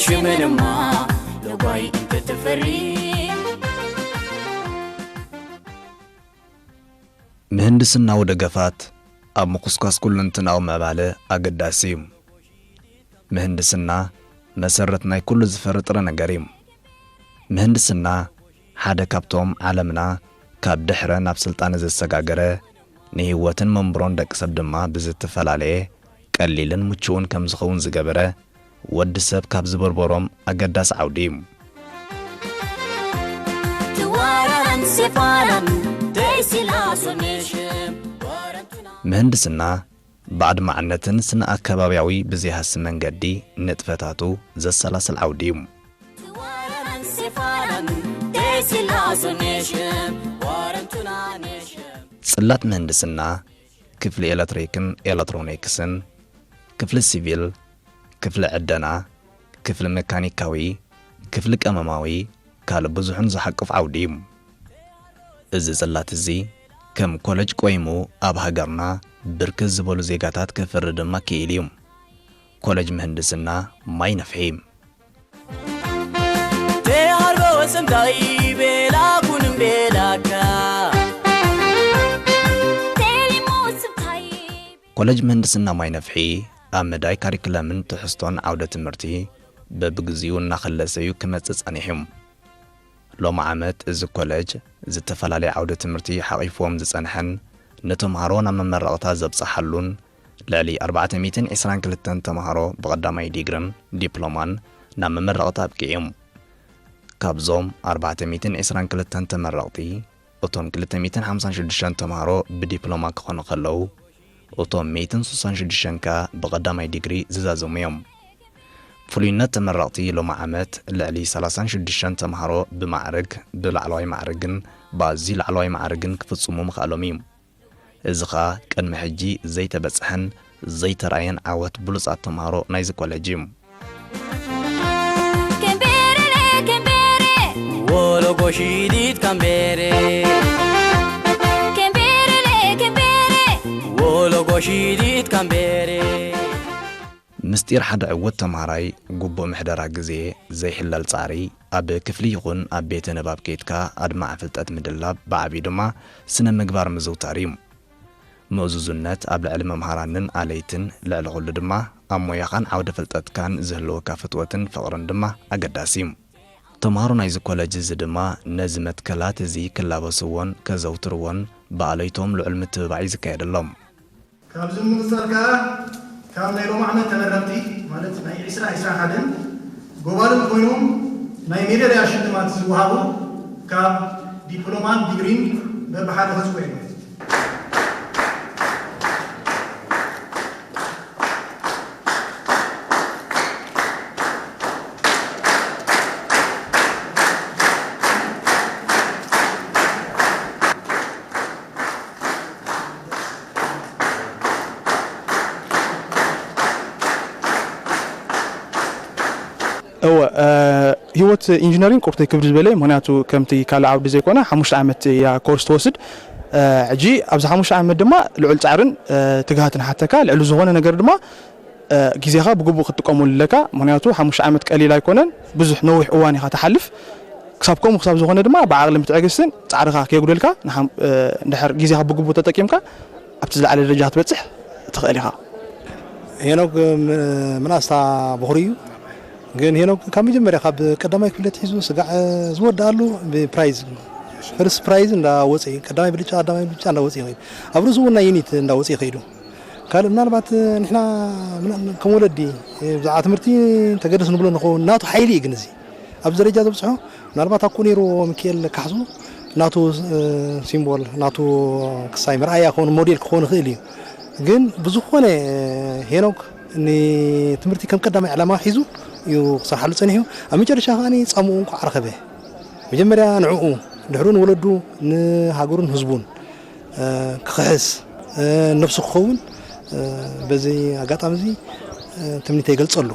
ሽመንማ ለጓይ እንተተፈሪ። ምህንድስናዊ ደገፋት ኣብ ምኹስኳስ ኩለንትናዊ ምዕባለ ኣገዳሲ እዩ። ምህንድስና መሰረት ናይ ኩሉ ዝፈሪ ጥረ ነገር እዩ። ምህንድስና ሓደ ካብቶም ዓለምና ካብ ድሕረ ናብ ስልጣነ ዘሰጋገረ፣ ንህይወትን መንብሮን ደቂ ሰብ ድማ ብዝተፈላለየ ቀሊልን ምቹውን ከም ዝኸውን ዝገበረ፣ ወዲ ሰብ ካብ ዝበርበሮም ኣገዳሲ ዓውዲ እዩ። ትዋራን ሴፋራን ደሲላሶ ኔሽም ዋረንቱና። ምህንድስና ብኣድማዕነትን ስነ ኣከባቢያዊ ብዘይሃሲ መንገዲ ንጥፈታቱ ዘሰላስል ዓውዲ እዩ። ትዋራን ሴፋራን ደሲላሶ ኔሽም ዋረንቱና ኔሽም። ጽላት ምህንድስና ክፍሊ ኤለክትሪክን ኤለክትሮኒክስን፣ ክፍሊ ሲቪል፣ ክፍሊ ዕደና፣ ክፍሊ መካኒካዊ፣ ክፍሊ ቀመማዊ፣ ካልእ ብዙሕን ዝሓቁፍ ዓውዲ እዩ። እዚ ጽላት እዚ ከም ኮለጅ ቆይሙ ኣብ ሃገርና ብርክት ዝበሉ ዜጋታት ከፍሪ ድማ ክኢሉ እዩ። ኮለጅ ምህንድስና ማይ ነፍሒ። ተሃርቦ ስምታይ ቤላ ኩንም ቤላካ። ኮለጅ ምህንድስና ማይ ነፍሒ ኣብ መዳይ ካሪክለምን ትሕዝቶን ዓውደ ትምህርቲ በብግዚኡ እናኸለሰ እዩ ክመጽእ ጸኒሑ። ሎሚ ዓመት እዚ ኮለጅ ዝተፈላለየ ዓውደ ትምህርቲ ሓቒፍዎም ዝጸንሐን ንተምሃሮ ናብ መመረቕታ ዘብጽሓሉን ልዕሊ ኣርባዕተ ሚእትን ዕስራን ክልተን ተምሃሮ ብቐዳማይ ዲግርን ዲፕሎማን ናብ መመረቕታ ኣብቂዑ። ካብዞም ኣርባዕተ ሚእትን ዕስራን ክልተን ተመረቕቲ፣ እቶም ክልተ ሚእትን ሓምሳን ሽዱሽተን ተምሃሮ ብዲፕሎማ ክኾኑ ከለዉ፣ እቶም ሚእትን ስሳን ሽዱሽተን ከኣ ብቐዳማይ ዲግሪ ዝዛዘሙ እዮም። ፍሉይነት ተመረቕቲ ሎሚ ዓመት ልዕሊ ሰላሳን ሽዱሽተን ተምሃሮ ብማዕርግ፣ ብላዕለዋይ ማዕርግን ብኣዝዩ ላዕለዋይ ማዕርግን ክፍጽሙ ምኽኣሎም እዩ። እዚ ኸኣ ቅድሚ ሕጂ ዘይተበጽሐን ዘይተራእየን ዓወት ብሉጻት ተምሃሮ ናይዚ ኮለጅ እዩ። Kembere, kembere. Wolo goshidit kambere. Kembere, kembere. Wolo goshidit kambere. ምስጢር ሓደ ዕዉት ተምሃራይ ግቡእ ምሕደራ ግዜ፣ ዘይሕለል ጻዕሪ፣ ኣብ ክፍሊ ይኹን ኣብ ቤተ ንባብ ኬድካ ኣድማዒ ፍልጠት ምድላብ፣ ብዓቢኡ ድማ ስነ ምግባር ምዝውታር እዩ። ምእዙዝነት ኣብ ልዕሊ መምሃራንን ኣለይትን፣ ልዕሊ ኩሉ ድማ ኣብ ሞያኻን ዓውደ ፍልጠትካን ዝህልወካ ፍትወትን ፍቕርን ድማ ኣገዳሲ እዩ። ተምሃሮ ናይዚ ኮለጅ እዚ ድማ ነዚ መትከላት እዚ ክላበስዎን ከዘውትርዎን ብኣለይቶም ልዑል ምትብባዕ እዩ ዝካየደሎም። ካብዚ ብምቕጻል ከኣ ካብ ናይ ሎሚ ዓመት ተመረቕቲ፣ ማለት ናይ ዕስራ ዕስራን ሓደን ጎባልል ኮይኖም ናይ ሜዳልያ ሽልማት ዝወሃቡ ካብ ዲፕሎማን ዲግሪን በብሓደ ክጽውዑ እዮም። እወ፣ እ፣ ህይወት ኢንጂነሪንግ ቁርተይ ክብድ ዝበለ እዩ። ምኽንያቱ ከምቲ ካልእ ዓውዲ ዘይኮነ ሓሙሽተ ዓመት እያ ኮርስ ትወስድ። እ፣ ሕጂ ኣብዚ ሓሙሽተ ዓመት ድማ ልዑል ጻዕርን፣ እ፣ ትግሃትን ሓተካ። ልዕሊ ዝኾነ ነገር ድማ፣ እ፣ ግዜኻ ብግቡእ ክትጥቀመሉ ኣለካ። ምኽንያቱ ሓሙሽተ ዓመት ቀሊል ኣይኮነን። ብዙሕ ነዊሕ እዋን ኢኻ ትሓልፍ። ክሳብ ከምኡ ክሳብ ዝኾነ ድማ ብዓቕልን ብትዕግስትን ጻዕርኻ ከየጉደልካ ንሓም-፣ እ፣ እንድሕር ግዜኻ ብግቡእ ተጠቂምካ ኣብቲ ዝለዓለ ደረጃ ክትበጽሕ ትኽእል ኢኻ። ሄኖክ ም-፣ ምናስታ በኹሪ እዩ። ግን ሄኖክ ካብ መጀመርያ ካብ ቀዳማይ ክፍሊ ኣትሒዙ ስጋዕ ዝወድኣሉ ብፕራይዝ፣ ፈርስት ፕራይዝ እንዳወፀ እዩ። ቀዳማይ ብልጫ፣ ቀዳማይ ብልጫ እንዳወፀ ይኸይድ። ኣብ ርእሱ እውን ናይ ዩኒት እንዳወፀ ይኸይዱ። ካልእ ምናልባት ንሕና ምና-፣ ከም ወለዲ ብዛዕባ ትምህርቲ ተገደስ ንብሎ ንኸውን፣ ናቱ ሓይሊ እዩ ግን እዚ ኣብዚ ደረጃ ዘብፅሖ። ምናልባት ኣብኩ ነይሩ ሚካኤል ካሕሱ ናቱ፣ እ፣ ሲምቦል ናቱ ክሳይ መርኣያ ክኸውን ሞዴል ክኸውን ይኽእል እዩ። ግን ብዝኾነ ሄኖክ ንትምህርቲ ከም ቀዳማይ ዕላማ ሒዙ እዩ ክሰርሓሉ ጸኒሑ። ኣብ መጨረሻ ከኣ ጻምኡ እንኳዕ ረኸበ። መጀመርያ ንዕኡ፣ ድሕሩ ንወለዱ፣ ንሃገሩን ህዝቡን፣ እ፣ ክኽሕስ፣ እ፣ ነብሱ ክኸውን፣ እ፣ በዚ ኣጋጣሚ እዚ፣ እ፣ ትምኒተይ ይገልጸሉ።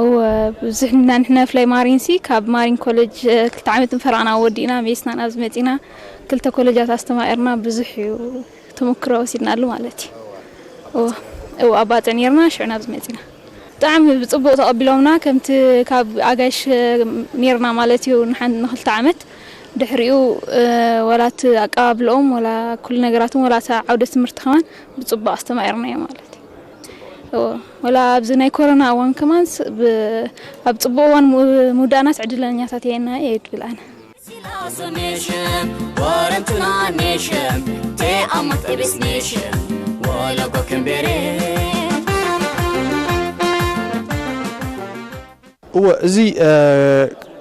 እወ፣ ብዙሕ ንሕና፣ ንሕና ብፍላይ ማሪንሲ ካብ ማሪን ኮሌጅ፣ እ፣ ክልተ ዓመት ፈረቓና ወዲእና፣ ሜስና ናብዚ መጺና፣ ክልተ ኮሌጃት ኣስተማቒርና፣ ብዙሕ እዩ ተመክሮ ወሲድናሉ ማለት እዩ። እወ፣ እወ፣ ኣብ ባጽዕ ነይርና፣ ሽዑ ናብዚ መጺና። ብጣዕሚ ብጽቡቕ ተቐቢሎምና፣ ከምቲ ካብ ኣጋይሽ ኔርና ማለት እዩ፣ ንሓን-፣ ንኽልተ ዓመት። ድሕሪኡ፣ እ፣ ወላ እቲ ኣቀባብልኦም፣ ወላ ኩሉ ነገራቶም፣ ወላ እታ ዓውደ ትምህርቲ ከማን ብጽቡቕ ኣስተማቒርናዮ ማለት እዩ። እዎ፣ ወላ ኣብዚ ናይ ኮሮና እዋን ከማን ስ-፣ ብ-፣ ኣብ ጽቡቕ እዋን ም-፣ ምውዳእናስ ዕድለኛታት ኢና እየ ድብል ኣነ። Nation, Warantuna Nation, Te Amat Ebis Nation, Wala Gokembere. እወ፣ እዚ፣ እ፣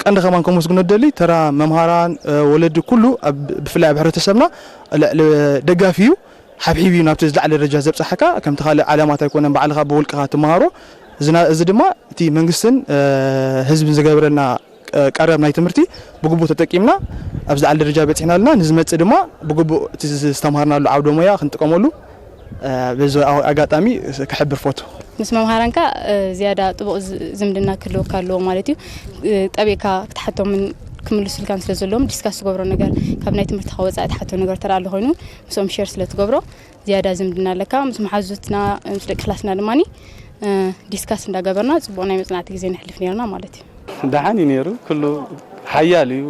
ቀንዲ ከማን ከመስግኖ ደሊ ተራ መምሃራን፣ እ፣ ወለዲ ኩሉ ኣብ፣ ብፍላይ ኣብ ሕብረተሰብና ልዕሊ ደጋፊ እዩ፣ ሓብሒብ እዩ ናብቲ ዝለዓለ ደረጃ ዘብጽሓካ። ከምቲ ካልእ ዓለማት ኣይኮነን ባዕልኻ ብውልቅኻ ትመሃሮ። እዚ ና-፣ እዚ ድማ እቲ መንግስትን፣ እ፣ ህዝብን ዝገብረልና፣ እ፣ ቀረብ ናይ ትምህርቲ ብግቡእ ተጠቂምና ኣብ ዝለዓለ ደረጃ በጺሕና ኣለና። ንዝመጽእ ድማ ብግቡእ እቲ ዝተምሃርናሉ ዓውደ ሞያ ክንጥቀመሉ፣ እ፣ በዚ ኣጋጣሚ ክሕብር ፈቱ። ምስ መምሃራንካ፣ እ፣ ዝያዳ ጥቡቕ ዝ-፣ ዝምድና ክህልወካ ኣለዎ ማለት እዩ። እ፣ ጠቢቕካ ክትሓቶምን ክምልሱልካን ስለ ዘለዎም፣ ዲስካስ ትገብሮ ነገር፣ ካብ ናይ ትምህርትኻ ወጻኢ ትሓቶ ነገር ተራ ኣሎ ኮይኑ፣ ምስኦም ሸር ስለ ትገብሮ፣ ዝያዳ ዝምድና ኣለካ። ምስ መሓዙትና፣ ምስ ደቂ ክላስና ድማኒ፣ እ፣ ዲስካስ እንዳገበርና ጽቡቕ ናይ መጽናዕቲ ግዜ ነሕልፍ ነርና ማለት እዩ። ደሓን እዩ ነይሩ። ኩሉ ሓያል እዩ።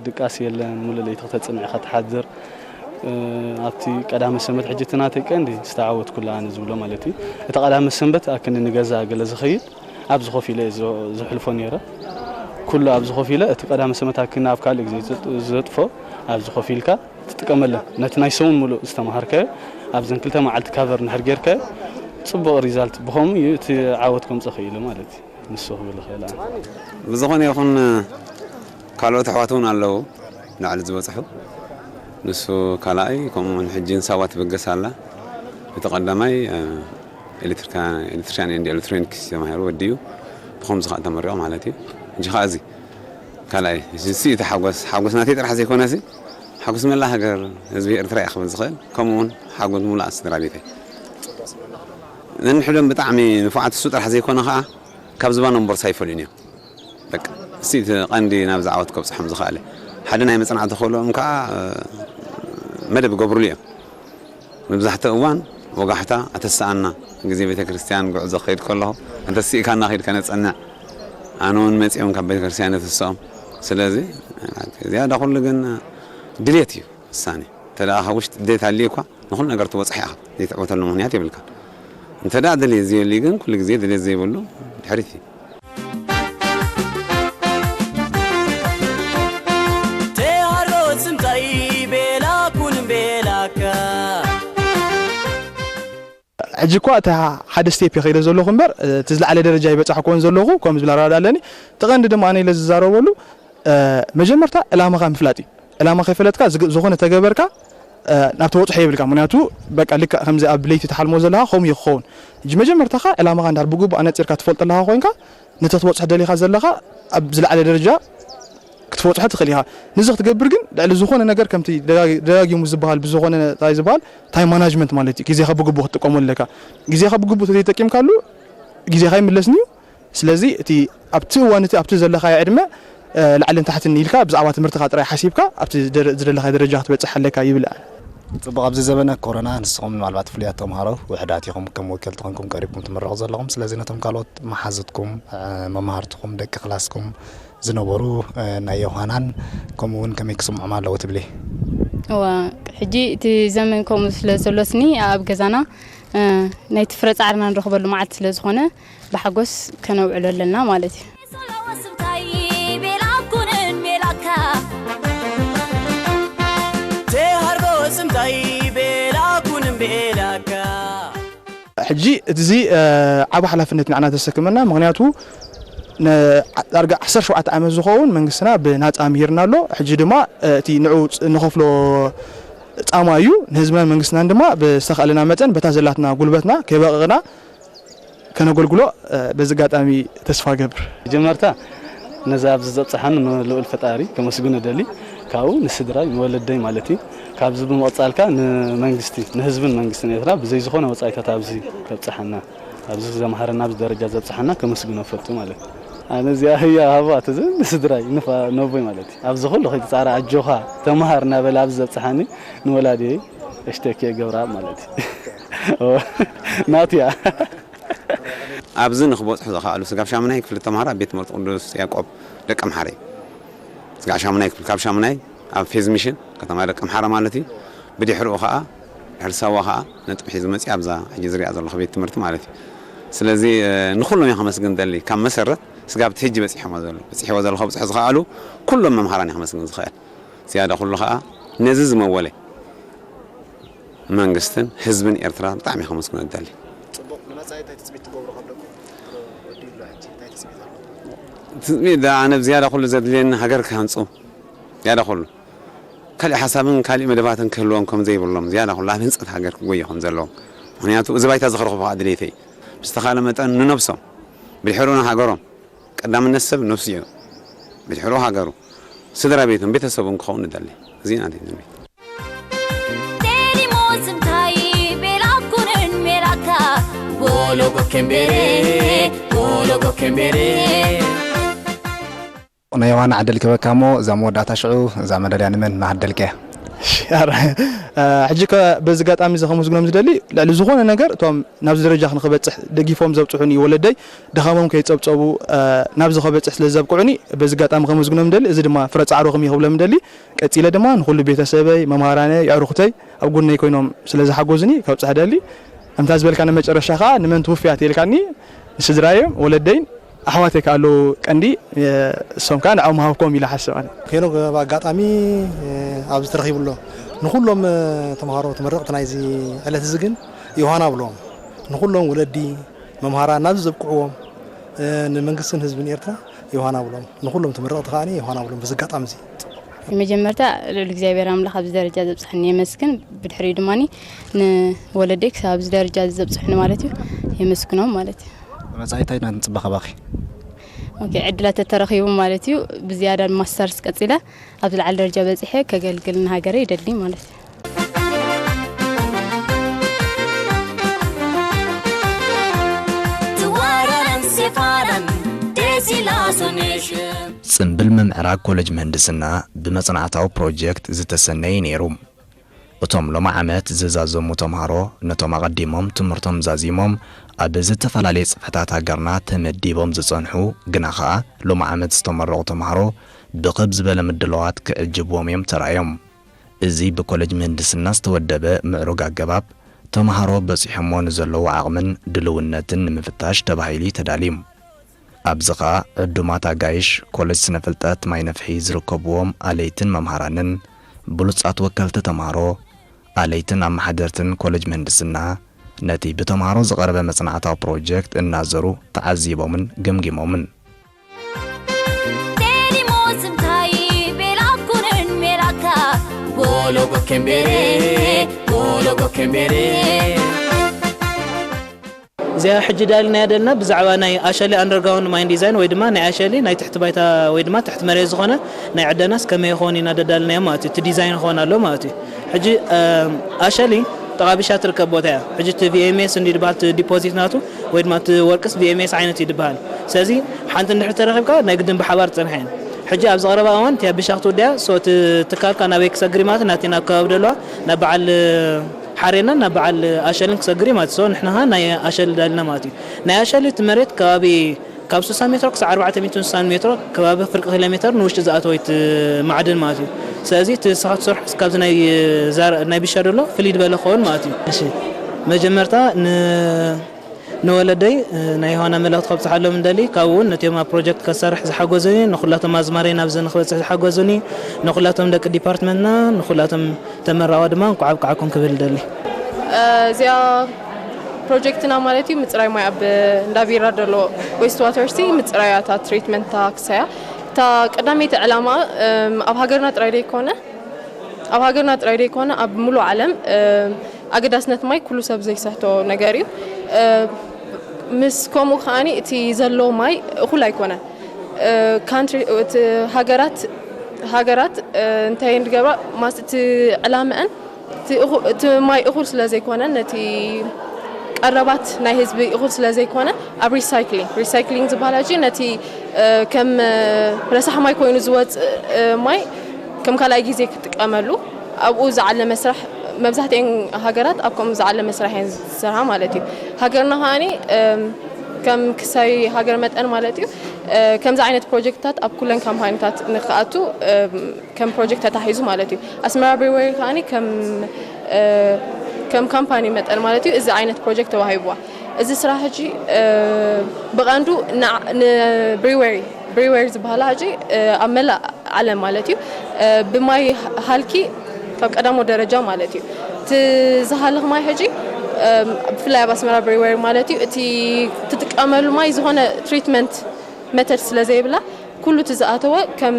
ድቃስ የለን። ሙሉእ ለይቲ ክተጽንዕ ኢኻ ትሓድር። እ፣ ኣብቲ ቀዳመ ሰንበት ሕጂ እቲ ናተይ ቀንዲ ዝተዓወትኩላ ኣነ ዝብሎ ማለት እዩ። እቲ ቀዳመ ሰንበት ኣክኒ ንገዛ ገለ ዝኸይድ ኣብዚ ኮፍ ኢለ እየ ዝ-፣ ዝሕልፎ ነይረ። ኩሉ ኣብዚ ኮፍ ኢለ እቲ ቀዳመ ሰንበት ኣክኒ ኣብ ካልእ ግዜ ዘጥ-፣ ዘጥፎ ኣብዚ ኮፍ ኢልካ ትጥቀመለን። ነቲ ናይ ሰሙን ሙሉእ ዝተምሃርካዮ ኣብዘን ክልተ መዓልቲ ካቨር እንድሕር ጌርካዮ ጽቡቕ ሪዛልት ብኸምኡ እዩ እቲ ዓወት ከምጽእ ክኢሉ ማለት እዩ። ንሱ ክብል ይኽእል ኣነ። ብዝኾነ ይኹን ካልኦት ኣሕዋት እውን ኣለዉ ላዕሊ ዝበጽሑ። ንሱ ካልኣይ፣ ከምኡ እውን ሕጂ ንሳዋ ትብገስ ኣላ። እቲ ቀዳማይ፣ እ፣ ኤሌክትሪካ-፣ ኤሌክትሪሻን ኤንድ ኤሌክትሮኒክስ ተማሂሩ ወዲኡ ብኸምዚ ከዓ ተመሪቑ ማለት እዩ። ሕጂ ከዓ እዚ ካልኣይ፣ እዚ እቲ ሓጎስ፣ ሓጎስ ናተይ ጥራሕ ዘይኮነሲ፣ ሓጎስ መላ ሃገር ህዝቢ ኤርትራ እየ ክብል ዝኽእል። ከምኡ እውን ሓጎስ ሙሉኣት ስድራ ቤተይ። ነንሕዶም ብጣዕሚ ንፉዓት እሱ ጥራሕ ዘይኮነ ከዓ ካብ ዝባኖም ቦርሳ ኣይፈልዩን እዮም። በቃ፣ እሱ እቲ ቀንዲ ናብዚ ዓወት ከብጽሖም ዝኽኣለ። ሓደ ናይ መጽናዕቲ ክእለኦም ከዓ፣ እ፣ መደብ ይገብሩሉ እዮም። መብዛሕትኡ እዋን ወጋሕታ ኣተስኣና፣ ግዜ ቤተ ክርስቲያን ጉዕዞ ክኸይድ ከለኹ፣ "እንተ ስኢካና ኺድ ከነጸንዕ፣ ኣነ እውን መጺኦም ካብ ቤተ ክርስቲያን ነተስኦም." ስለዚ፣ ዝያዳ ኩሉ ግን ድሌት እዩ ውሳኔ። እንተ ደኣ ካብ ውሽጢ ድሌት ኣልዩ እኳ፣ ንኹሉ ነገር ትበጽሖ ኢኻ። ዘይትዕወተሉ ምኽንያት የብልካን። እንተ ደኣ ድሌት ዘየልዩ ግን፣ ኩሉ ግዜ ድሌት ዘይብሉ ድሕሪት እዩ። Te harro simtai bela kun belaka. ሕጂ እኳ እቲ ሓደ ስቴፕ ይኸይደ ዘለኹ እምበር፣ እቲ ዝለዓለ ደረጃ ይበጻሕኩዎን ዘለኹ፣ ከም ዝብል ኣረዳድኣ ኣለኒ። እቲ ቀንዲ ድማ ኣነ ኢለ ዝዛረበሉ፣ እ፣ መጀመርታ ዕላማኻ ምፍላጥ እዩ። ዕላማ ከይፈለጥካ ዝግ-፣ ዝኾነ ተገበርካ፣ እ፣ ናብ ተበጽሖ የብልካ። ምኽንያቱ፣ በቃ፣ ልክዕ ከምዚ ኣብ ለይቲ ትሓልሞ ዘለኻ፣ ከምኡ እዩ ክኸውን። ሕጂ መጀመርታኻ ዕላማኻ እንድሕር ብግቡእ ኣነጺርካ ትፈልጦ ኣለኻ ኮይንካ፣ ነቲ ክትበጽሖ ደሊኻ ዘለኻ ኣብ ዝለዓለ ደረጃ ክትበጽሖ ትኽእል ኢኻ። ነዚ ክትገብር ግን ልዕሊ ዝኾነ ነገር ከምቲ ደጋጊ-፣ ደጋጊሙ ዝበሃል ብዝኾነ እንታይ ዝበሃል ታይም ማናጅመንት ማለት እዩ። ግዜኻ ብግቡእ ክትጥቀመሉ ኣለካ። ግዜኻ ብግቡእ ተዘይተጠቂምካሉ ግዜኻ ይምለስን እዩ። ስለዚ እቲ ኣብቲ እዋን እቲ ኣብቲ ዘለኻዮ ዕድመ፣ እ፣ ላዕልን ታሕትን ኢልካ ብዛዕባ ትምህርትኻ ጥራይ ሓሲብካ ኣብቲ ደረ-፣ ዝደለኻዮ ደረጃ ክትበጽሕ ኣለካ ይብል። ጽቡቕ፣ ኣብዚ ዘበነ ኮሮና ንስኹም ምናልባት ፍሉያት ተምሃሮ ውሕዳት ኢኹም፣ ከም ወከልቲ ኮንኩም ቀሪብኩም ትምረቑ ዘለኹም። ስለዚ ነቶም ካልኦት መሓዙትኩም፣ እ፣ መማህርትኹም፣ ደቂ ክላስኩም ዝነበሩ፣ እ፣ ናይ ዮሃናን ከምኡ እውን ከመይ ክስምዖም ኣለዎ ትብሊ? እዋ፣ ሕጂ እቲ ዘመን ከምኡ ስለ ዘሎስኒ ኣብ ገዛና፣ እ፣ ናይቲ ፍረ ጻዕርና ንረኽበሉ መዓልቲ ስለ ዝኾነ ብሓጎስ ከነውዕሎ ኣለና ማለት እዩ። Te harbo simtai bela kun belaka. ሕጂ እቲ እዚ፣ እ፣ ዓቢ ሓላፍነት ንዓና ተሰክመና። ምኽንያቱ ነ-፣ ዳርጋ ዓሰርተ ሸውዓተ ዓመት ዝኸውን መንግስትና ብናጻ ምሂርና ኣሎ። ሕጂ ድማ፣ እ፣ እቲ ንዑ ጽ-፣ ንኸፍሎ ጻማ እዩ። ንህዝብናን መንግስትናን ድማ ብዝተኻእለና መጠን በታ ዘላትና ጉልበትና ከይበቐቕና ከነገልግሎ፣ እ፣ በዚ ኣጋጣሚ ተስፋ እገብር። መጀመርታ ነዚ ኣብዚ ዘብጽሓኒ ንልኡል ፈጣሪ ከመስግኖ ደሊ፣ ካብኡ ንስድራይ፣ ንወለደይ ማለት እዩ። ካብዚ ብምቕጻልካ ንመንግስቲ፣ ንህዝብን መንግስትን ኤርትራ ብዘይ ዝኾነ ወጻኢታት ኣብዚ ከብጽሓና፣ ኣብዚ ዘምሃረና፣ ኣብዚ ደረጃ ዘብጽሓና ከመስግኖ እፈቱ ማለት እዩ። ኣነ እዚኣ ህያ ሃባ ተዘ-፣ ንስድራይ፣ ንፋ-፣ ነቦይ ማለት እዩ። ኣብዚ ኩሉ ከይትጻረ ኣጆኻ ተምሃር እናበለ ኣብዚ ዘብጽሓኒ ንወላዲየይ እሽተኪ ገብረኣብ ማለት እዩ። ናቱያ። ኣብዚ ንክበፅሑ ዝኸኣሉ ስጋብ ሻሙናይ ክፍሊ ተምሃሮ ኣብ ቤት ትምህርቲ ቅዱስ ያዕቆብ ደቀምሓረ እዩ። ስጋብ ሻሙናይ ክፍሊ፣ ካብ ሻሙናይ ኣብ ፌዝ ሚሽን ከተማ ደቀምሓረ ማለት እዩ። ብድሕሪኡ ከዓ ድሕሪ ሳዋ ከዓ ነጥቢ ሒዙ መፅኡ ኣብዛ ሕጂ ዝሪኣ ዘለኹ ቤት ትምህርቲ ማለት እዩ። ስለዚ ንኩሎም እየ ከመስግን ደሊ፣ ካብ መሰረት ስጋብ እቲ ሕጂ በፂሖሞ ዘሎ፣ በፂሕዎ ዘሎ ከብፅሑ ዝኸኣሉ ኩሎም መምሃራን እየ ከመስግን ዝኽእል። ዝያዳ ኩሉ ከዓ ነዚ ዝመወለ መንግስትን ህዝብን ኤርትራ ብጣዕሚ ከመስግኖ እደሊ። ጽቡቕ። ንመጻኢ እንታይ ትጽቢት ትገብሩ ካብ ደቁ? ወዲ ይብሎ ሕጂ እንታይ ትጽቢት ኣሎ? ትጽቢት ደኣ ኣነ ብዝያዳ ኩሉ ዘድልየኒ ሃገር ክሃንጹ፣ ዝያዳ ኩሉ ካልእ ሓሳብን ካልእ መደባትን ክህልዎም ከም ዘይብሎም፣ ዝያዳ ኩሉ ኣብ ህንጸት ሃገር ክጎዩ ከም ዘለዎም። ምኽንያቱ እዚ ባይታ ዝኽረኽቡ ከዓ ድሌተይ። ብዝተኻለ መጠን ንነብሶም፣ ብድሕሩ ንሃገሮም፣ ቀዳምነት ሰብ ነብሱ እዩ። ብድሕሩ ሃገሩ፣ ስድራ ቤቱን ቤተሰቡን ክኸውን ንደሊ። እዚ ናተይ ትንቢት። Tenimo simtai bela kunen melaka. Bolo go kembere, bolo go kembere. ናይ ዮሃና ዕድል ክበካ እሞ እዛ መወዳእታ ሽዑ እዛ መዳልያ ንመን ናሃደልከ? ሕጂ ከ በዚ ኣጋጣሚ እዚ ከመስግኖም ዝደሊ ልዕሊ ዝኾነ ነገር እቶም ናብዚ ደረጃ ንክበፅሕ ደጊፎም ዘብፅሑኒ ወለደይ ድኻሞም ከይፀብፀቡ ናብዚ ከበፅሕ ስለ ዘብቅዑኒ በዚ ኣጋጣሚ ከመስግኖም ደሊ። እዚ ድማ ፍረ ፃዕሮኹም እዩ ክብሎም ደሊ። ቀፂለ ድማ ንኩሉ ቤተሰበይ፣ መምሃራነይ፣ ኣዕሩኽተይ ኣብ ጎነይ ኮይኖም ስለ ዝሓጎዝኒ ከብፅሕ ደሊ። ከምታ ዝበልካ ንመጨረሻ ከዓ ንመን ትውፍያ ተልካኒ ንስድራዮም ወለደይን ኣሕዋተይ ከኣ ኣለዉ ቀንዲ እሶም ከኣ ንዕኦም ሃብኮም ኢለ ሓስብ ኣነ። ሄኖክ ብኣጋጣሚ ኣብዚ ተረኺቡ ኣሎ። ንኹሎም ተምሃሮ ተመረቕቲ ናይዚ ዕለት እዚ ግን ዮሃና ብሎም ንኹሎም ወለዲ መምሃራን ናብዚ ዘብቅዕዎም ንመንግስትን ህዝብን ኤርትራ ዮሃና ብሎም ንኹሎም ተመረቕቲ ከኣ ዮሃና ብሎም በዚ ኣጋጣሚ እዚ። መጀመርታ ልዑል እግዚኣብሔር ኣምላኽ ኣብዚ ደረጃ ዘብፅሐኒ የመስግን። ብድሕሪኡ ድማ ንወለደይ ክሳብ ኣብዚ ደረጃ እዚ ዘብፅሑኒ ማለት እዩ የመስግኖም ማለት እዩ። መጻኢ እንታይ ኢና ንጽበ ካባኺ? ኦኬ ዕድላት ተተረኺቡ ማለት እዩ ብዝያዳ ማስተርስ ቀጺለ ኣብ ዝለዓለ ደረጃ በጺሐ ከገልግል ንሃገረይ ይደሊ ማለት እዩ። Tuwaran sefaran desilaso nation. ጽምብል ምምዕራግ ኮለጅ ምህንድስና ብመጽናዕታዊ ፕሮጀክት ዝተሰነየ ነይሩ። እቶም ሎሚ ዓመት ዝዛዘሙ ተምሃሮ ነቶም ኣቐዲሞም ትምህርቶም ዛዚሞም ኣብ ዝተፈላለየ ጽፍሕታት ሃገርና ተመዲቦም ዝጸንሑ ግና ኸኣ ሎሚ ዓመት ዝተመረቑ ተምሃሮ ብኽብ ዝበለ ምድላዋት ክዕጅብዎም እዮም ተራእዮም። እዚ ብኮለጅ ምህንድስና ዝተወደበ ምዕሩግ ኣገባብ ተምሃሮ በጺሖሞ ንዘለዉ ዓቕምን ድልውነትን ንምፍታሽ ተባሂሉ እዩ ተዳልዩ። ኣብዚ ኸኣ ዕዱማት ኣጋይሽ ኮለጅ ስነ ፍልጠት ማይ ነፍሒ ዝርከብዎም ኣለይትን መምሃራንን ብሉጻት ወከልቲ ተምሃሮ ኣለይትን ኣመሓደርትን ኮለጅ ምህንድስና ነቲ ብተምሃሮ ዝቐረበ መጽናዕታዊ ፕሮጀክት እናዘሩ ተዓዚቦምን ገምጊሞምን። Tenimo simtai bela kunen melaka. Bolo go kembere, bolo go kembere. እዚኣ ሕጂ ዳልናያ ደልና ብዛዕባ ናይ ኣሸሊ ኣንደርግራውንድ ማይን ዲዛይን ወይ ድማ ናይ ኣሸሊ ናይ ትሕቲ ባይታ ወይ ድማ ትሕቲ መሬት ዝኾነ ናይ ዕደናስ ከመይ ይኸውን ኢና ደዳልናዮ ማለት እዩ። እቲ ዲዛይን ክኾን ኣለዎ ማለት እዩ። ሕጂ ኣሸሊ ጠቓቢሻ ትርከብ ቦታ እያ። ሕጂ እቲ ቪኤምኤስ እንዲ ዝበሃል እቲ ዲፖዚት ናቱ ወይ ድማ እቲ ወርቅስ ቪኤምኤስ ዓይነት እዩ ዝበሃል። ስለዚ ሓንቲ እንድሕር ተረኺብካ ናይ ግድን ብሓባር ዝፀንሓ እየን። ሕጂ ኣብ ዝቐረባ እዋን እቲ ኣብ ቢሻ ክትውድያ ሶ እቲ ትካልካ ናበይ ክሰግር እዩ ማለት ናቲ ናብ ከባቢ ደለዋ ናብ በዓል ሓሬናን ናብ በዓል ኣሸልን ክሰግር እዩ ማለት እዩ። ንሕና ኸዓ ናይ ኣሸሊ ዳሊና ማለት እዩ። ናይ ኣሸሊ እቲ መሬት ከባቢ ካብ ስሳ ሜትሮ ክሳዕ ኣርባዕተ ሚእትን ስሳን ሜትሮ ከባቢ ፍርቂ ኪሎ ሜትር ንውሽጢ ዝኣተወ እቲ ማዕድን ማለት እዩ። ስለዚ እቲ ንስኻ ትሰርሖ ካብዚ ናይ ዛር ናይ ቢሻ ደሎ ፍልይ ዝበለ ክኸውን ማለት እዩ። እሺ መጀመርታ ን ንወለደይ ናይ ዮሃና መልእኽቲ ከብጽሓሎም እንደሊ ካብኡ እውን ነቲኦም ኣብ ፕሮጀክት ከሰርሕ ዝሓገዙኒ ንኩላቶም ኣዝማሪይ ናብዚ ንክበጽሕ ዝሓገዙኒ ንኩላቶም ደቂ ዲፓርትመንትና ንኩላቶም ተመራቐ ድማ እንኳዕ ኣብቅዓኩም ክብል እደሊ። እዚኣ ፕሮጀክትና ማለት እዩ ምፅራይ ማይ ኣብ እንዳ ቢራ ዘሎ ዌስት ዋተር ሲ ምፅራይ እያ እታ ትሪትመንት እታ ክሳያ እታ ቀዳመይቲ ዕላማ ኣብ ሃገርና ጥራይ ዘይኮነ ኣብ ሃገርና ጥራይ ዘይኮነ ኣብ ሙሉእ ዓለም ኣገዳስነት ማይ ኩሉ ሰብ ዘይሰሕቶ ነገር እዩ። ምስ ከምኡ ከዓኒ እቲ ዘሎ ማይ እኹል ኣይኮነን። ካንትሪ እቲ ሃገራት ሃገራት እንታይ ዝገብራ ማስ እቲ ዕላምአን እቲ ማይ እኹል ስለ ዘይኮነ ነቲ ቀረባት ናይ ህዝቢ እኹል ስለ ዘይኮነ ኣብ ሪሳይክሊንግ ሪሳይክሊንግ ዝበሃል ሕጂ ነቲ ከም ረሳሕ ማይ ኮይኑ ዝወፅእ ማይ ከም ካልኣይ ግዜ ክጥቀመሉ ኣብኡ ዝዓለመ ስራሕ መብዛሕትኤን ሃገራት ኣብ ከምኡ ዝዓለመ ስራሕ እየን ዝሰርሓ ማለት እዩ። ሃገርና ከዓኒ ከም ክሳይ ሃገር መጠን ማለት እዩ። ከምዚ ዓይነት ፕሮጀክትታት ኣብ ኩለን ካምፓኒታት ንክኣቱ ከም ፕሮጀክት ተታሒዙ ማለት እዩ። ኣስመራ ብሪወሪ ከዓኒ ከም ከም ካምፓኒ መጠን ማለት እዩ፣ እዚ ዓይነት ፕሮጀክት ተዋሂብዋ። እዚ ስራሕ ሕጂ ብቐንዱ ንብሪወሪ ብሪወሪ ዝበሃላ ሕጂ ኣብ መላእ ዓለም ማለት እዩ ብማይ ሃልኪ ካብ ቀዳሞ ደረጃ ማለት እዩ። እቲ ዝሃልኽ ማይ ሕጂ ብፍላይ ኣብ ኣስመራ ብሪወሪ ማለት እዩ፣ እቲ ትጥቀመሉ ማይ ዝኾነ ትሪትመንት መተድ ስለ ዘይብላ ኩሉ እቲ ዝኣተወ ከም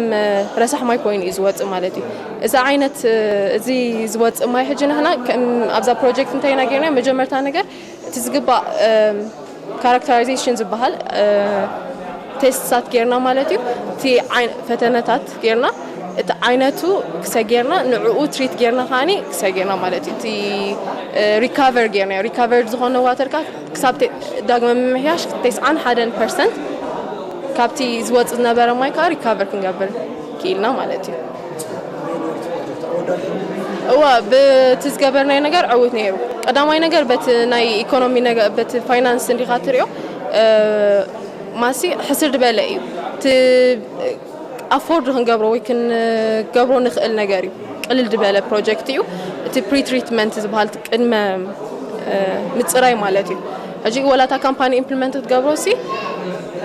ረሳሕ ማይ ኮይኑ እዩ ዝወፅእ ማለት እዩ። እዚ ዓይነት እዚ ዝወፅእ ማይ ሕጂ ንሕና ኣብዛ ፕሮጀክት እንታይ ኢና ጌርና? መጀመርታ ነገር እቲ ዝግባእ ካራክተራይዜሽን ዝበሃል ቴስትሳት ጌርና ማለት እዩ። እቲ ፈተነታት ጌርና፣ እቲ ዓይነቱ ክሰ ጌርና፣ ንዕኡ ትሪት ጌርና ከዓኒ ክሰ ጌርና ማለት እዩ። እቲ ሪካቨር ጌርና፣ ሪካቨርድ ዝኾነ ዋተር ከዓ ክሳብ ዳግመ ምምሕያሽ ተስዓን ሓደን ፐርሰንት ካብቲ ዝወፅእ ዝነበረ ማይ ከዓ ሪካቨር ክንገብር ክኢልና ማለት እዩ። እዋ ብቲ ዝገበርናዮ ነገር ዕውት ነይሩ። ቀዳማይ ነገር በቲ ናይ ኢኮኖሚ በቲ ፋይናንስ እንዲኻ ትሪኦ ማሲ ሕስር ዝበለ እዩ። ኣፎርድ ክንገብሮ ወይ ክንገብሮ ንኽእል ነገር እዩ። ቅልል ዝበለ ፕሮጀክት እዩ። እቲ ፕሪትሪትመንት ዝበሃል ቅድመ ምፅራይ ማለት እዩ። ሕጂ ወላታ ካምፓኒ ኢምፕሊመንት ክትገብሮ ሲ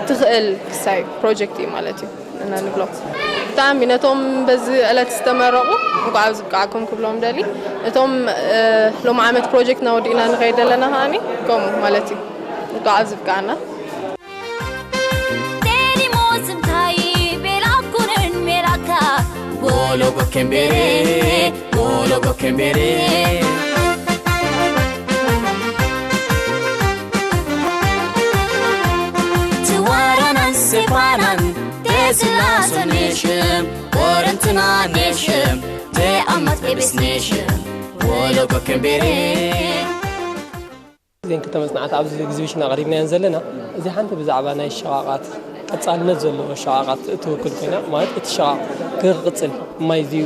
ትኽእል ክሳይ ፕሮጀክት እዩ ማለት እዩ። እና ንብሎ ብጣዕሚ ነቶም በዚ ዕለት ዝተመረቑ እንኳዕ ኣብዚ ብቃዕኩም ክብሎም ደሊ። እቶም ሎም ዓመት ፕሮጀክትና ወዲእና ንኸይድ ዘለና ከዓኒ ከምኡ ማለት እዩ። እንኳዕ ኣብዚ ብቃዕና። እዘን ክልተ መፅናዕቲ ኣብዚ ኤግዚቢሽን ኣቕሪብናየን ዘለና፣ እዚ ሓንቲ ብዛዕባ ናይ ሸቓቓት ቀፃልነት ዘለዎ ሸቓቓት እትውክል ኮይና፣ ማለት እቲ ሸቓቕ ክቕፅል ማይ ዝዩ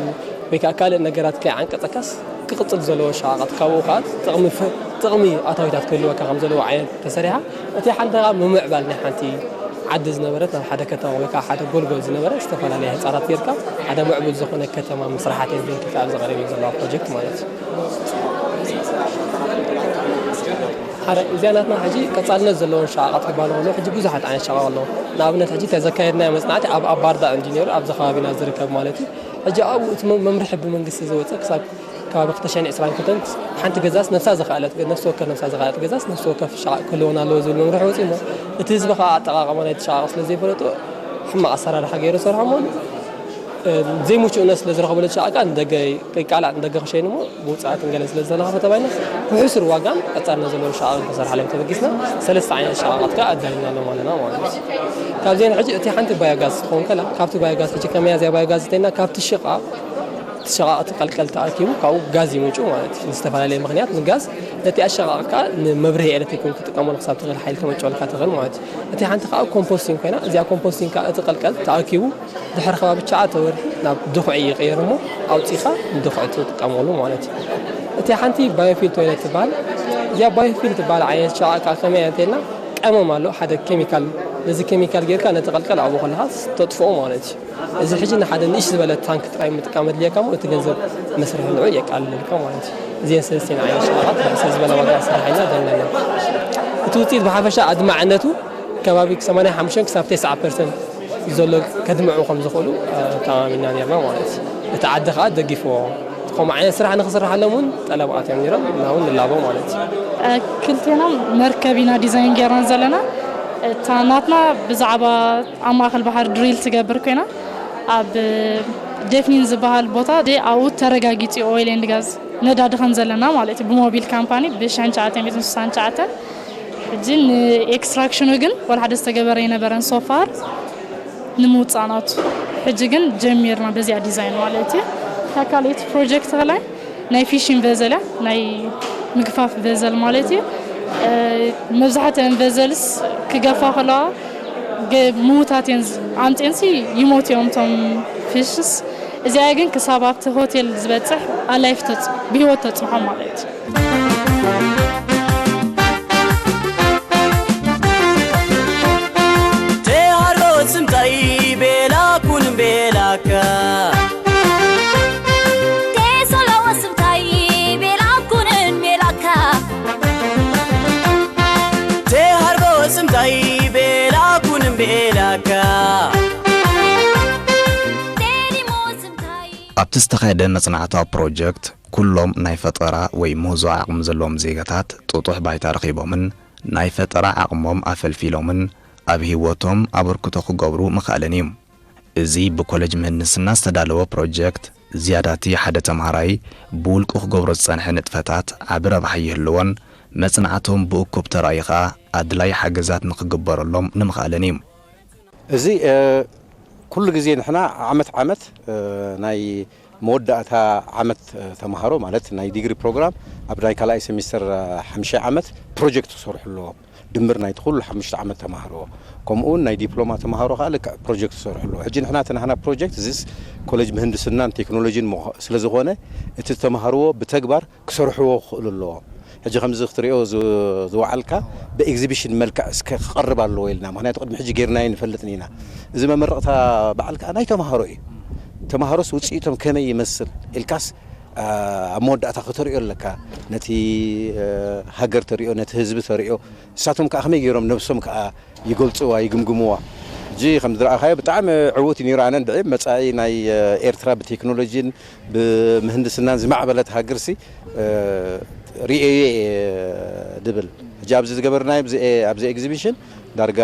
ወይ ከዓ ካልእ ነገራት ከይዓንቀፀካስ ክቕፅል ዘለዎ ሸቓቓት ካብኡ ከዓ ጥቕሚ ኣታዊታት ክህልወካ ከም ዘለዎ ዓይነት ተሰሪሓ። እቲ ሓንቲ ከዓ ምምዕባል ናይ ሓንቲ ዓዲ ዝነበረት ናብ ሓደ ከተማ ወይ ከዓ ሓደ ጎልጎል ዝነበረ ዝተፈላለየ ህንፃታት ጌርካ ሓደ ምዕቡል ዝኾነ ከተማ ምስራሓት እየን እዚን ክልተ ኣብዚ ቀሪበን ዘለዋ ፕሮጀክት ማለት እዩ። ሓደ እዚኣ ናትና ሕጂ ቀፃልነት ዘለዎም ሸቓቓት ክበሃሉ ከለዉ ሕጂ ብዙሓት ዓይነት ሸቓቕ ኣለዉ። ንኣብነት ሕጂ ተዘካየድናዮ መፅናዕቲ ኣብ ኣባርዳ እንጂ ነይሩ ኣብዚ ከባቢና ዝርከብ ማለት እዩ። ሕጂ ኣብኡ እቲ መምርሒ ብመንግስቲ ዝወፀ ክሳብ ከባቢ ክልተ ሽሕን ዕስራን ክልተን ሓንቲ ገዛስ ነብሳ ዝኸኣለት ነፍሲ ወከፍ ነብሳ ዝኸኣለት ገዛስ ነፍሲ ወከፍ ሸቓቕ ክህልወና ኣለዎ ዝብል መምርሒ ወፂኡ እሞ እቲ ህዝቢ ከዓ ኣጠቓቕማ ናይቲ ሸቓቕ ስለ ዘይፈለጦ ሕማቕ ኣሰራርሓ ገይሩ ሰርሖ እሞ ዘይምቹእነት ስለ ዝረኸበሉ ሸቓቕ ከዓ ንደገ ይቃላዕ ንደገ ክሸይን እሞ ብውፅኣትን ገለን ስለ ዝተለኸፈ ተባሂልና ብሕሱር ዋጋን ቀፃልነት ዘለዎ ሸቓቕን ተሰርሓሎም ተበጊስና ሰለስተ ዓይነት ሸቓቓት ከዓ ኣዳሊና ኣሎ ማለና ማለት እዩ። ካብዚአን ሕጂ እቲ ሓንቲ ባዮጋዝ ትኸውን ከላ ካብቲ ባዮጋዝ ሕጂ ከመያ እዚኣ ባዮጋዝ እንተይልና ካብቲ ሽቓቕ እቲ ሸቓቕ እቲ ቀልቀል ተኣኪቡ ካብኡ ጋዝ ይምንጩ ማለት እዩ። ንዝተፈላለየ ምኽንያት ንጋዝ ነቲ ኣሸቓቕካ ንመብርሂ ኤሌክትሪክ እውን ክጥቀመሉ ክሳብ ትኽእል ሓይሊ ከመንጨወልካ ትኽእል ማለት እዩ። እቲ ሓንቲ ከዓ ኮምፖስቲንግ ኮይና እዚኣ ኮምፖስቲንግ ከዓ እቲ ቀልቀል ተኣኪቡ ድሕሪ ከባቢ ትሽዓተ ወርሒ ናብ ድኹዒ ይቕየር እሞ ኣውፂኻ ንድኹዒ ትጥቀመሉ ማለት እዩ። እቲ ሓንቲ ባዮፊል ቶይለት ትበሃል። እዚኣ ባዮፊል ትበሃል ዓይነት ሸቓቕ ከዓ ከመይ እያ እንተልና ቀመም ኣሎ ሓደ ኬሚካል ነዚ ኬሚካል ጌርካ ነቲ ቀልቀል ኣብኡ ከለኻ ተጥፍኦ ማለት እዩ። እዚ ሕጂ ንሓደ ንእሽ ዝበለ ታንክ ጥራይ ምጥቃም ኣድልየካ እሞ እቲ ገንዘብ መስርሒ ንዑ የቃልለልካ ማለት እዩ። እዚአን ሰለስቲአን ዓይነት ሸቓቓት ብሕስር ዝበለ ዋጋ ስራሕ ኢና ዘለና። እቲ ውፅኢት ብሓፈሻ ኣድማዕነቱ ከባቢ ሰማንያ ሓሙሽተ ክሳብ ተስዓ ፐርሰንት ዘሎ ከድምዑ ከም ዝኽእሉ ተማሚና ነርና ማለት እዩ። እቲ ዓዲ ከዓ ደጊፍዎ ከምኡ ዓይነት ስራሕ ንክስርሓሎም እውን ጠለብ ኣትዮም ነይሮም እና እውን ንላቦ ማለት እዩ። ክልቴና መርከብ ኢና ዲዛይን ጌርና ዘለና። እታ ናትና ብዛዕባ ኣብ ማእኸል ባሕሪ ድሪል ትገብር ኮይና ኣብ ዴፍኒን ዝበሃል ቦታ ኣብኡ ተረጋጊፂ ኦይል ኤንድ ጋዝ ነዳዲ ከም ዘለና ማለት እዩ። ብሞቢል ካምፓኒ ብ ሽሕን ትሽዓተ ሚእትን ስሳን ትሽዓተን ሕጂ ንኤክስትራክሽኑ ግን ዋላ ሓደ ዝተገበረ ኣይነበረን ሶፋር ንምውፃእ ናቱ። ሕጂ ግን ጀሚርና በዚኣ ዲዛይን ማለት እዩ። እታ ካልኣይቲ ፕሮጀክት ከላይ ናይ ፊሽን ቨዘል እያ፣ ናይ ምግፋፍ ቨዘል ማለት እዩ። መብዛሕትአን ቨዘልስ ክገፋ ከለዋ ምዉታት እየን ኣምፅኤንሲ ይሞቱ እዮም እቶም ፊሽስ። እዚኣ ግን ክሳብ ኣብቲ ሆቴል ዝበፅሕ ኣላይፍ ብሂወት ተፅንሖም ማለት እዩ። ዝተኻየደ መጽናዕታዊ ፕሮጀክት፣ ኩሎም ናይ ፈጠራ ወይ ምህዞ ዓቕሚ ዘለዎም ዜጋታት ጥጡሕ ባይታ ረኺቦምን ናይ ፈጠራ ዓቕሞም ኣፈልፊሎምን ኣብ ህይወቶም ኣበርክቶ ክገብሩ ምኽኣልን እዩ። እዚ ብኮሌጅ ምህንድስና ዝተዳለወ ፕሮጀክት፣ ዝያዳቲ ሓደ ተምሃራይ ብውልቁ ክገብሮ ዝጸንሐ ንጥፈታት ዓቢ ረብሓ ይህልዎን፣ መጽናዕቶም ብእኩብ ተራእዩ ኸኣ ኣድላይ ሓገዛት ንኽግበረሎም ንምኽኣልን እዩ። እዚ፣ እ፣ ኩሉ ግዜ ንሕና ዓመት ዓመት፣ እ፣ ናይ መወዳእታ ዓመት፣ እ፣ ተምሃሮ ማለት ናይ ዲግሪ ፕሮግራም ኣብ ናይ ካልኣይ ሴሚስተር፣ እ፣ ሓምሻይ ዓመት ፕሮጀክት ክሰርሑ ኣለዎም። ድምር ናይቲ ኩሉ ሓሙሽተ ዓመት ተምሃሮ፣ ከምኡ እውን ናይ ዲፕሎማ ተምሃሮ ከኣ ልክዕ ፕሮጀክት ክሰርሑ ኣለዎ። ሕጂ ንሕና እቲ ናህና ፕሮጀክት እዚስ ኮሌጅ ምህንድስናን ቴክኖሎጂን ምዃ-፣ ስለ ዝኾነ እቲ ተምሃርዎ ብተግባር ክሰርሕዎ ክኽእሉ ኣለዎም። ሕጂ ከምዚ ክትሪኦ ዝ-፣ ዝወዓልካ ብኤግዚቢሽን መልክዕ እስከ ክቐርብ ኣለዎ ኢልና። ምኽንያቱ ቅድሚ ሕጂ ጌርናዮ ንፈልጥን ኢና። እዚ መመረቕታ በዓል ከኣ ናይ ተምሃሮ እዩ። ተምሃሮስ ውጽኢቶም ከመይ ይመስል ኢልካስ፣ ኣ፣ ኣብ መወዳእታ ከተርእዮ ኣለካ። ነቲ፣ እ፣ ሃገር ተርእዮ፣ ነቲ ህዝቢ ተርእዮ። ንሳቶም ከኣ ከመይ ገይሮም ነብሶም ከኣ ይገልጽዋ፣ ይግምግምዋ። ሕጂ ከም ዝረኣኻዮ ብጣዕሚ ዕዉት እዩ ነይሩ። ኣነ እንድዒ መጻኢ ናይ፣ እ፣ ኤርትራ ብቴክኖሎጂን ብምህንድስናን ዝማዕበለት ሃገርሲ፣ እ፣ ርእየዮ እየ ድብል። ሕጂ ኣብዚ ዝገበርናዮ ኣብዚ፣ ኣብዚ ኤግዚቢሽን ዳርጋ፣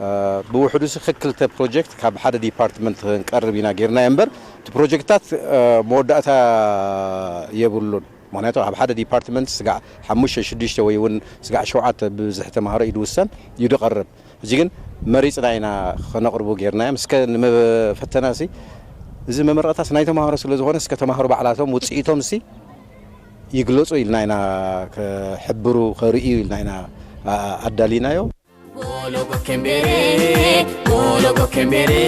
እ፣ ብውሕዱሲ ክልተ ፕሮጀክት ካብ ሓደ ዲፓርትመንት ክንቀርብ ኢና ጌርናዮ እምበር፣ እቲ ፕሮጀክትታት፣ እ፣ መወዳእታ የብሉን። ምኽንያቱ ኣብ ሓደ ዲፓርትመንት ስጋዕ ሓሙሽተ፣ ሽዱሽተ ወይ እውን ስጋዕ ሸውዓተ ብብዝሒ ተምሃሮ እዩ ዝውሰን፣ እዩ ዝቐርብ። ሕጂ ግን መሪጽና ኢና ከነቕርቡ ጌርናዮም። እስከ ንመፈተናሲ፣ እዚ መመረቕታስ ናይ ተምሃሮ ስለ ዝኾነ፣ እስከ ተምሃሮ ባዕላቶም ውጽኢቶምሲ ይግለጹ ኢልና ኢና፣ ክሕብሩ፣ ከርእዩ ኢልና ኢና፣ ኣ-፣ ኣዳሊናዮ። Bolo go kembere, bolo go kembere.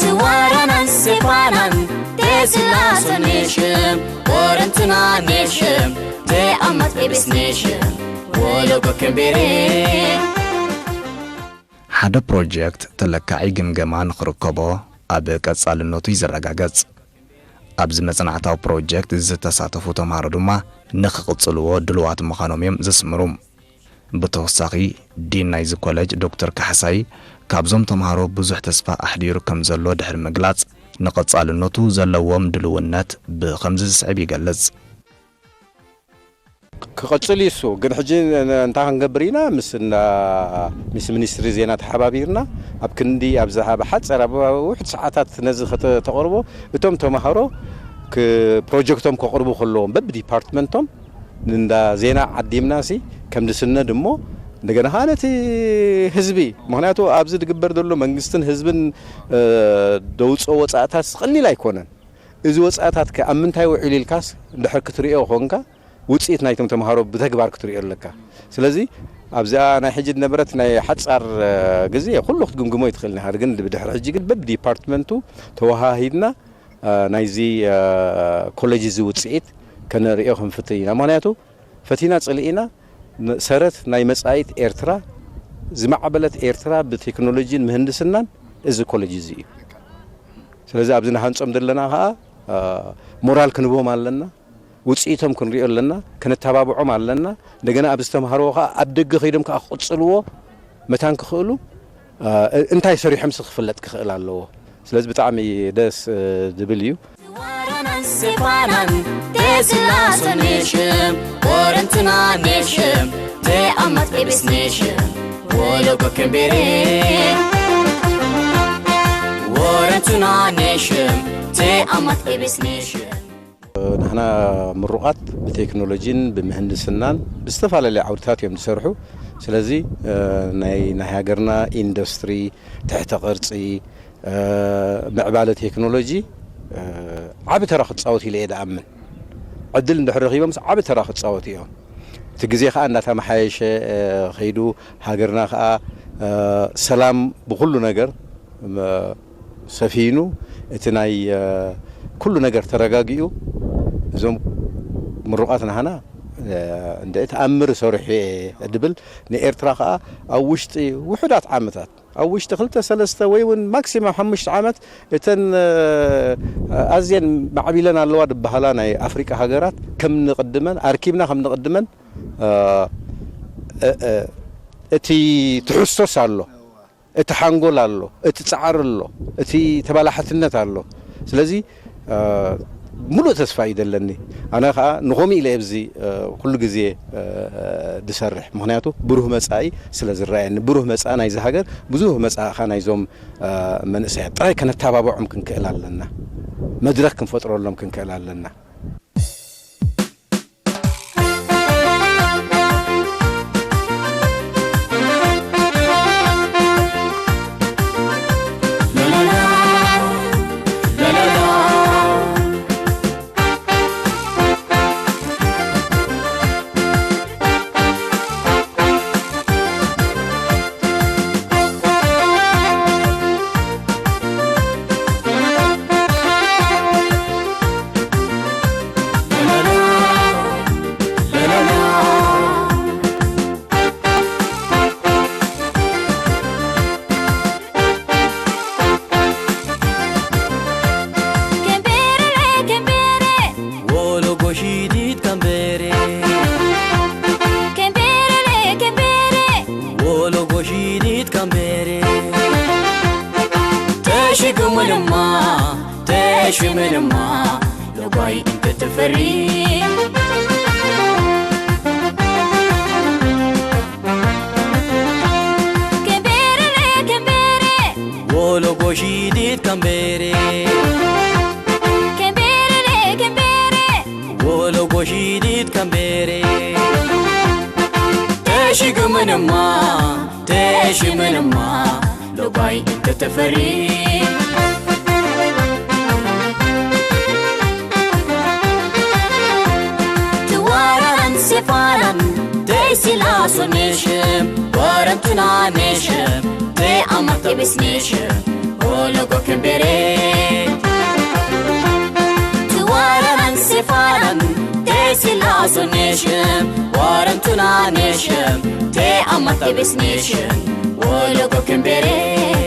Tiwaranan sepanan, te silaso nation, warantuna nation, te amat ebis nation. Bolo go kembere. ሓደ ፕሮጀክት ተለካዒ ግምገማ ንኽርከቦ ኣብ ቀጻልነቱ እዩ ዝረጋገጽ። ኣብዚ መጽናዕታዊ ፕሮጀክት ዝተሳተፉ ተምሃሮ ድማ ንኽቕጽልዎ ድሉዋት ምዃኖም እዮም ዘስምሩ። ብተወሳኺ፣ ዲን ናይዚ ኮለጅ ዶክተር ካሕሳይ፣ ካብዞም ተምሃሮ ብዙሕ ተስፋ ኣሕዲሩ ከም ዘሎ ድሕሪ ምግላጽ፣ ንቐጻልነቱ ዘለዎም ድልውነት ብኸምዚ ዝስዕብ ይገልጽ። ክቐጽል እዩ እሱ። ግን ሕጂ ን-፣ ን-፣ እንታይ ክንገብር ኢና? ምስ እንዳ፣ ምስ ሚኒስትሪ ዜና ተሓባቢርና ኣብ ክንዲ፣ ኣብ ዝሃበ ሓጸር፣ ኣብ ውሑድ ሰዓታት ነዚ ከተተቕርቦ፣ እቶም ተምሃሮ ክ-፣ ፕሮጀክቶም ከቕርቡ ከለዎም በብዲፓርትመንቶም ንእንዳ ዜና ዓዲምና ሲ ከም ዝስነድ እሞ፣ እንደገና ኸዓ ነቲ ህዝቢ፣ ምኽንያቱ ኣብዚ ዝግበር ዘሎ መንግስትን ህዝብን፣ እ፣ ደውፅኦ ወፃእታት ቀሊል ኣይኮነን። እዚ ወጻእታትከ ኣብ ምንታይ ውዒሉ ኢልካስ እንድሕር ክትርእዮ ኾንካ፣ ውጽኢት ናይቶም ተምሃሮ ብተግባር ክትርእዮ ኣለካ። ስለዚ ኣብዚኣ ናይ ሕጂ ዝነበረት ናይ ሓጻር፣ እ፣ ግዜ ኩሉ ክትግምግሞ ኣይትኽእልን ኢኻ። ግን ብድሕሪ ሕጂ ግን በብዲፓርትመንቱ ተወሃሂድና፣ እ፣ ናይዚ፣ እ፣ ኮሌጅ እዚ ውጽኢት ከነርእዮ ክንፍትን ኢና። ምኽንያቱ ፈቲና ጽልኢና ን-፣ ሰረት ናይ መጻኢት ኤርትራ፣ ዝማዕበለት ኤርትራ ብቴክኖሎጂን ምህንድስናን እዚ ኮሌጅ እዚ እዩ። ስለዚ ኣብዚ ንሃንጾም ዘለና ኸኣ፣ እ፣ ሞራል ክንህቦም ኣለና፣ ውጽኢቶም ክንሪኦ ኣለና፣ ከነተባብዖም ኣለና። እንደገና ኣብ ዝተምሃርዎ ኸኣ ኣብ ደገ ከይዶም ከኣ ክቕጽልዎ መታን ክኽእሉ፣ እ፣ እንታይ ሰሪሖምሲ ክፍለጥ ክኽእል ኣለዎ። ስለዚ ብጣዕሚ ደስ፣ እ፣ ዝብል እዩ። Waranan sepanan, te silaso nation, warantuna nation, te amat ebis nation, wolo go kembere. Warantuna nation, te amat ebis nation. ንሕና ምሩቓት ብቴክኖሎጂን ብምህንድስናን ብዝተፈላለዩ ዓውድታት እዮም ዝሰርሑ። ስለዚ፣ እ፣ ናይ፣ ናይ ሃገርና ኢንዱስትሪ፣ ትሕተ ቅርጺ፣ እ፣ ምዕባለ ቴክኖሎጂ፣ እ፣ ዓቢ ተራ ክጻወት ኢለ እየ ዝኣምን። ዕድል እንድሕር ረኺቦምስ ዓቢ ተራ ክጻወቱ እዮም። እቲ ግዜ ኸኣ እንዳተመሓየሸ፣ እ፣ ኸይዱ፣ ሃገርና ኸኣ፣ እ፣ ሰላም ብኹሉ ነገር፣ እ፣ ሰፊኑ፣ እቲ ናይ፣ እ፣ ኩሉ ነገር ተረጋጊኡ፣ እዞም ምሩቓት ናህና፣ እ፣ እንደ ተኣምር ሰሪሑ እየ ድብል፣ ንኤርትራ ኸኣ ኣብ ውሽጢ ውሑዳት ዓመታት፣ ኣብ ውሽጢ ክልተ፣ ሰለስተ ወይ እውን ማክሲማም ሓሙሽተ ዓመት እተን፣ እ፣ ኣዝየን ማዕቢለን ኣለዋ ዝበሃላ ናይ ኣፍሪቃ ሃገራት ከም ንቕድመን፣ ኣርኪብና ከም ንቕድመን፣ እ፣ እ፣ እ፣ እቲ ትሕዝቶስ ኣሎ። እቲ ሓንጎል ኣሎ፣ እቲ ጻዕሪ ኣሎ፣ እቲ ተባላሕትነት ኣሎ። ስለዚ ሙሉእ ተስፋ እዩ ዘለኒ። ኣነ ከዓ ንኸምኡ ኢለ ኣብዚ ኩሉ ግዜ ዝሰርሕ፣ ምክንያቱ ብሩህ መፃኢ ስለ ዝረኣየኒ። ብሩህ መፃኢ ናይዚ ሃገር ብዙህ መፃኢ ከዓ ናይዞም መንእሰያት ጥራይ ከነተባብዖም ክንክእል ኣለና፣ መድረክ ክንፈጥረሎም ክንክእል ኣለና። Kembere, kembere, wolo goshidit kambere. Kembere, kembere, wolo goshidit kambere. Teshi gumunuma, teshi minuma, lobai inte teferi. Kembere, kembere, wolo goshidit kambere. Kembere, kembere, wolo goshidit kambere. Teshi gumunuma, teshi minuma, lobai inte teferi. Tiwaran sefaran, te silaso neshem, waran tuna neshem, te amate bis neshem, ologo kembere. Tiwaran sefaran, te silaso neshem, waran tuna neshem, te amate bis neshem, ologo kembere.